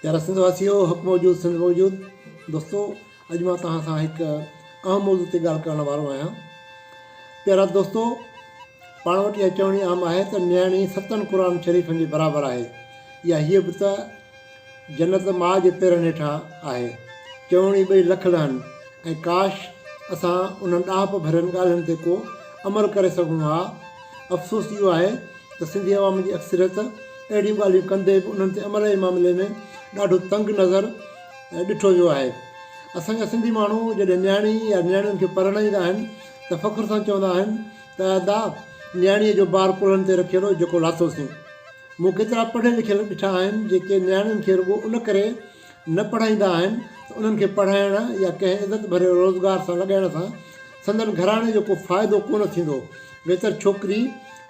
پيارا سنڌ واسيو حق موجود سنڌ موجود دوستو اڄ مان توهان سان هڪ اهم موضوع تي ڳالهه ڪرڻ وارو آهيان پيارا دوستو پاڻ وٽ اها چوڻي عام آهي ته نياڻي ستن قرآن شريفن جي برابر آهي يا هيء به ته جنت ماء جي پيرن هيٺان آهي. چوڻي ٻئي لک لهن ۽ ڪاش اسان انهن ڏاهپ ڀرين ڳالهين تي ڪو عمل ڪري سگهون ها. افسوس اهو آهي ته سنڌي عوام جي اڪثريت اهڙيون ڳالهيون ڪندي به انهن تي عمل جي معاملي ۾ ڏاڍو تنگ نظر ڏٺو ويو آهي. اسان جا سنڌي ماڻهو جڏهن نياڻي يا نياڻين کي پرڻائيندا آهن ته فخر سان چوندا آهن ته ادا نياڻيء جو بار ڪلهن تي رکيل هو جيڪو لاٿوسين. مون ڪيترا پڙهيل لکيل ڏٺا آهن جيڪي نياڻين کي رڳو ان ڪري نه پڙهائيندا آهن ته انهن کي پڙهائڻ يا ڪنهن عزت ڀريو روزگار سان لڳائڻ سان سندن گهراڻي جو ڪو فائدو ڪونه ٿيندو ويتر ڇوڪري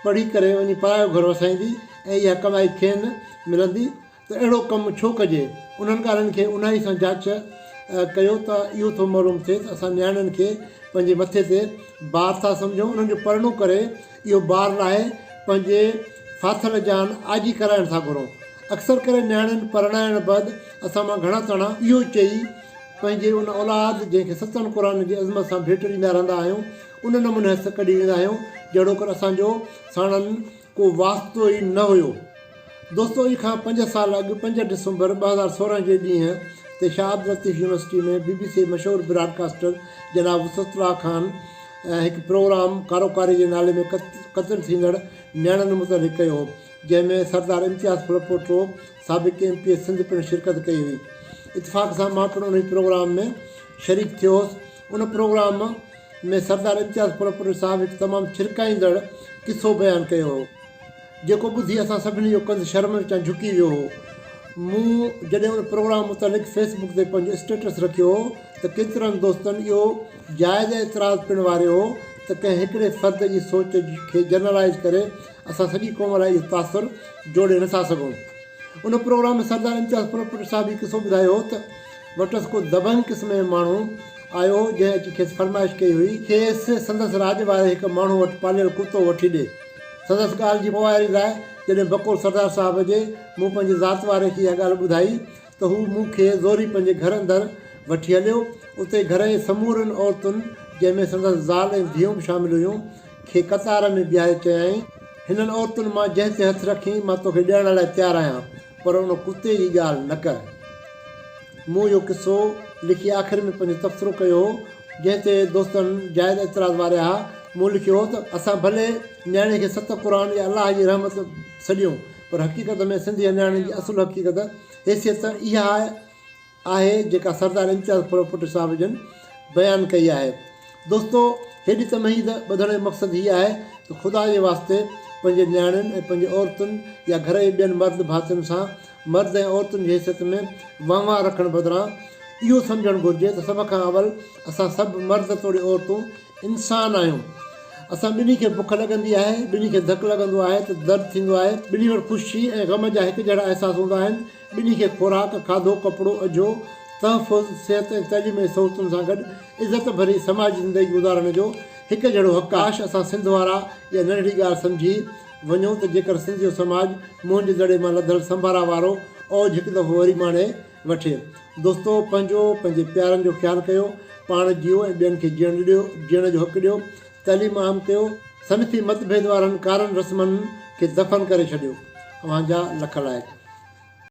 پڙهي ڪري وڃي پرايو گهر وسائيندي ۽ اها ڪمائي کين ملندي ته اهڙو ڪم ڇو ڪجي؟ انهن ڳالهين کي اونهائي سان جاچ ڪيو ته اهو ٿو معلوم ٿئي ته اسان نياڻين کي پنهنجي مٿي تي بار ٿا سمجهون، انهن جو پرڻو ڪري اهو بار لاهي پنهنجي ڦاٿل جان آجي ڪرائڻ ٿا گهرون. اڪثر ڪري نياڻين پرڻائڻ بعد اسان مان گهڻا تڻا اهو چئي پنهنجي ان اولاد جنهن کي ستن قرآن جي عظمت سان ڀيٽ ڏيندا رهندا آهيون ان نموني هٿ ڪڍي ويندا آهيون جهڙوڪر اسان جو ساڻن ڪو واسطو ئي نه هيو. دوستو اڄ کان پنج سال اڳ پنج ڊسمبر 2016 جي ڏينهن تي Shah Abdul Latif university ۾ B B C مشهور براڊ ڪاسٽر جناب وسعت الله خان هڪ پروگرام ڪاروڪاري جي نالي ۾ قتل ٿيندڙ نياڻين متعلق ڪيو هو جنهن ۾ سردار امتياز ڦلپوٽو سابق ايم پي اي سنڌ پڻ شرڪت ڪئي هئي اتفاق سان مان پڻ انهي پروگرام ۾ شريڪ ٿيو هوس ان پروگرام ۾ سردار امتياز ڦلپوٽي صاحب هڪ تمام ڇرڪائيندڙ قصو بيان ڪيو هو، جيڪو ٻڌي اسان سڀني جو ڪنڌ شرم وچان جهڪي ويو هو. مون جڏهن ان پروگرام متعلق فيس بڪ تي پنهنجو اسٽيٽس رکيو هو ته ڪيترن دوستن اهو جائز اعتراض پڻ واريو هو ته ڪنهن هڪڙي فرد جي سوچ کي جنرلائيز ڪري اسان سڄي قوم لاء اهو تاثر جوڙي نٿا سگهون. ان پروگرام ۾ سردار امتياز پلپوٽي صاحب هي قصو ٻڌايو هو ته وٽس ڪو دبنگ قسم جو ماڻهو آيو هو جنهن اچي کيس فرمائش ڪئي هئي کيس سندس راڄ واري هڪ ماڻهو وٽ پاليل ڪتو وٺي ڏي. سندس ڳالهه جي پوئواري لاء جڏهن بقول سردار صاحب جي مون پنهنجي ذات واري کي اها ڳالهه ٻڌائي ته هو مون کي زوري پنهنجي گهر اندر وٺي هليو. اتي گهر جي سمورين عورتن جنهن ۾ سندس زال ۽ ڌيئون به شامل هيون کي قطار ۾ بيهاري چيائين، هنن عورتن مان جنهن تي هٿ رکين مان توکي ڏيڻ لاء تيار آهيان، پر ان ڪتي جي ڳالهه نه ڪر. مون اهو قصو لکي آخر ۾ پنهنجو تبصرو ڪيو هو، جنهن تي دوستن جائز اعتراض واريا ها. مون لکيو هو ته، اسان ڀلي نياڻي کي ست قرآن يا الله جي رحمت سڏيون، پر حقيقت ۾ سنڌ جي نياڻين جي اصل حقيقت حيثيت اها آهي جيڪا سردار امتياز ڦلپوٽي صاحب جن بيان ڪئي آهي. دوستو هيڏي تمهيد ٻڌڻ جو مقصد هي آهي ته خدا جي واسطي پنهنجي نياڻين ۽ پنهنجي عورتن يا گهر جي ٻين مرد ڀاتين سان مرد ۽ عورتن جي حيثيت ۾ وهنوار رکڻ بدران اهو سمجهڻ گهرجي ته سڀ کان اول اسان سڀ مرد توڙي عورتون انسان آهيون. اسان ٻنهي کي بک لڳندي آهي، ٻنهي کي ڌڪ لڳندو آهي ته درد ٿيندو آهي، ٻنهي وٽ خوشي ۽ غم جا هڪجهڙا احساس هوندا آهن، ٻنهي کي خوراڪ، کاڌو، ڪپڙو، اجهو، تحفظ، صحت ۽ تعليم جي سهولتن سان گڏ عزت ڀري سماجي زندگي گذارڻ جو هڪ جهڙو حق آهي. ڪاش اسان سنڌ وارا اها ننڍڙي ڳالهه سمجهي وڃون ته جيڪر سنڌ جو سماج موهن جي دڙي مان لڌل سمبارا وارو اوج هڪ دفعو وري ماڻي وٺي. دوستو پنهنجو، پنهنجي پيارن جو خيال ڪيو، پاڻ جيئو ۽ ٻين کي جيئڻ ڏيو، جيئڻ جو حق ڏيو، تعليم عام ڪيو، صنفي مت ڀيد وارن ڪارن رسمن کي دفن ڪري ڇڏيو. اوهان جا لک لائق.